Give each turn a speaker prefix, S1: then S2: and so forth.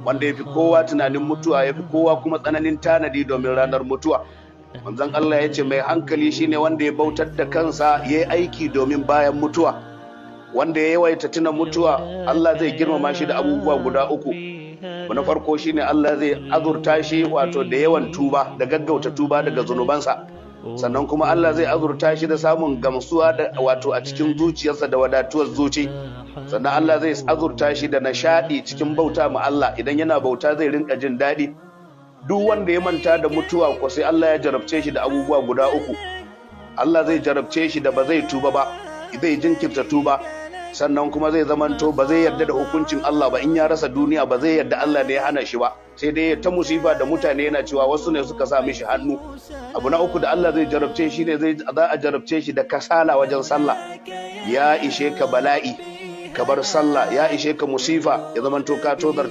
S1: Wanda ya fi kowa tunanin mutuwa ya fi kowa kuma tsananin tanadi domin ranar mutuwa. Manzon Allah ya ce mai hankali shine wanda ya bautar da kansa ya yi aiki domin bayan mutuwa. Wanda ya yawaita tuna mutuwa, Allah zai girmama shi da abubuwa guda uku. Na farko shine Allah zai azurta shi wato da yawan tuba da gaggauta tuba daga zunubansa. Sannan kuma Allah zai azurta shi da samun gamsuwa da wato a cikin zuciyarsa da wadatuwar zuci. Sannan Allah zai azurta shi da nishadi cikin bauta ma Allah. Idan yana bauta zai rinka jin daɗi. Duk wanda ya manta da mutuwa ko sai Allah ya jarabce shi da abubuwa guda uku. Allah zai jarabce shi da ba zai tuba ba, zai jinkirta tuba. Sannan kuma zai zamanto ba zai yarda da hukuncin Allah ba. In ya rasa duniya ba zai yarda Allah ne ya hana shi ba, sai dai ya ta musifa da mutane yana cewa wasu ne suka sa mishi hannu. Abu na uku da Allah zai jarabce shi ne za a jarabce shi da kasala wajen sallah. Ya ishe ka bala'i ka bar sallah, ya ishe ka musifa ya zamanto ka tozar.